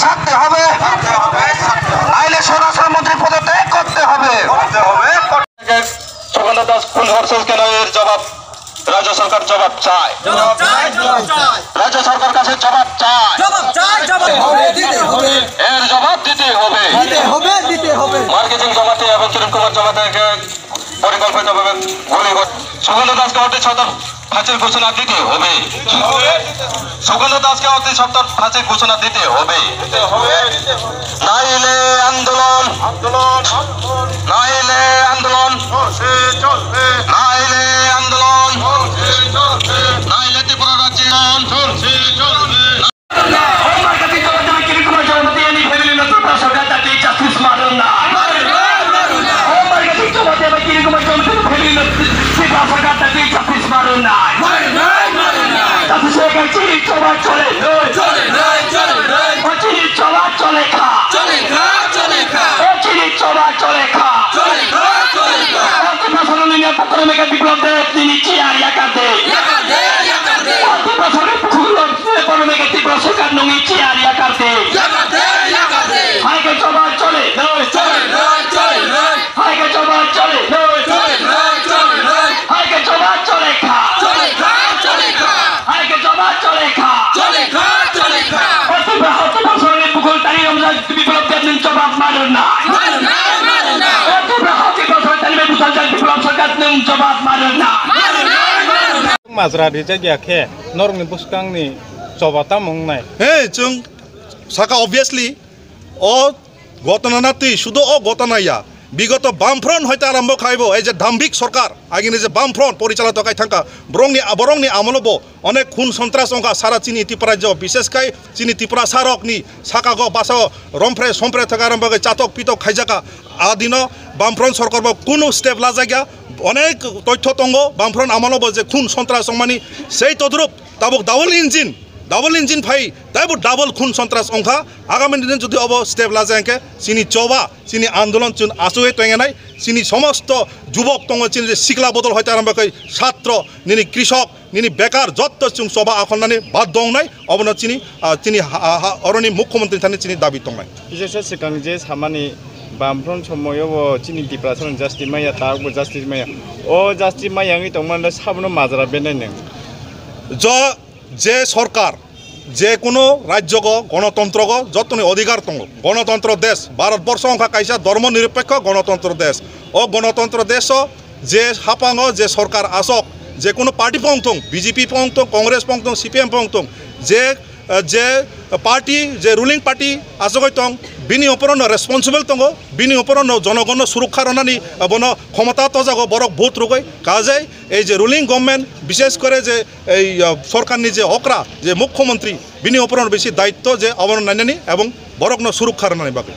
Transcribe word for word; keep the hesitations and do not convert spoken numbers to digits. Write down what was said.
ছাড়তে হবে, নাইলে স্বরাষ্ট্রমন্ত্রী পদত্যাগ করতে হবে। সুকান্ত দাস কোন ভার্সেস কেন, এর জবাব রাজ্য সরকার জবাব চায়। জবাব চাই, জবাব চাই। রাজ্য সরকার কাছে জবাব চায়। জবাব চাই, জবাব হবে, দিতে হবে। এর জবাব দিতে হবে। দিতে হবে, দিতে হবে। মার্কেটিং জমাতে এবং কিরণ কুমার জমাতে পরিকল্পিতভাবে গুলি করে সুকান্ত দাসকে অতি সত্বর ফাঁসির ঘোষণা দিতে হবে। সুকান্ত দাসকে অতি সত্বর ফাঁসির ঘোষণা দিতে হবে। নাইলে আন্দোলন, আন্দোলন, নাইলে আন্দোলন, চলবে, চলবে। নাইলে আন্দোলন, চলবে, চলবে। নাইলে ত্রিপুরা রাজ্যে চলবে, চলবে। বিপ্লব দেব, তিনি চেয়ার একা দে। একা দে, একা দে। বিপ্লব দেব, তিনি চেয়ার একা দে। একা দে, একা দে। Hai ke choba chole noi. Chole noi, chole noi. Hai ke choba chole noi. Chole noi, chole noi. Hai ke choba chole kha. Chole kha, chole kha. Hai ke choba chole kha. Chole kha, chole kha. Oti ba, oti ba sore bukol tari ramja biplop jat ning choba marna. Marna, marna. Oti ba, oti ba sore tari me busal jat biplop sakat ning choba marna. Marna, marna. Majra rijak ya khe norokni bwskangni choba tamo wngnai. Hey, chwng saka obviously o gotona na twi sudo o gotona ya. Bigoto Bamfront hoite arombo khaibo ei je Dambik Sorkar, agini je Bamfront porichalato khai thangkha, borokni, borokni amolo bo onek khun sontras wngkha sara chini Tripura rajyo, bishes khai chini Tripura sarokni saka go basa o rompre sompre thaka arombo khe chatok pitok khaijakha. A dino Bamfront Sorkar bo kunu step lajakya, onek toithyo tongo Bamfront amolo bo je khun sontras wngmani sei todrup. Tabuk double engine, double engine phai, taibo double khun sontras wngkha. Agami dino jodi obo step laja hwnkhe, chini choba, chini andolon chwng achugwi tongyanai, chini somosto jubok tongo, chini sikla bodol hoite arombo khe satro, nini krishok, nini bekar jotto chwng choba akhornani baddo wngnai, obono chini, ah, chini ha, ha, oroni mukhyamantri thani chini dabi tongnai. Bisesa swkang je samani Bamfront somoyo bo chini Tiprasarok justice maya, tabukbo justice maya. O justice maya wngwi tongmani sabono majra benai nwng. Jo, je sorkar, je kuno rajyogo gonotontrogo jotoni odhikar tongo. Gonotontro desh, Bharat borsho wngkha kaisa dhormo niripekho gonotontro desh. O gonotontro desho je hapango je sorkar asok, je kuno party pho wngthung, B J P pho wngthung, Congress pho wngthung, C P M pho wngthung, je eh, je party, je ruling party achugwi tong, bini uporono responsible tongo, bini uporono jonogonno surukha rwnani, eh, bono khomota tojago borok vote rwgwi. Kajai ei je ruling government, bishes kore je ei, eh, sorkarni je okra, je mukhyamantri, bini uporono bisi daitto je abono nainani ebong borokno surukha rwnani bagwi.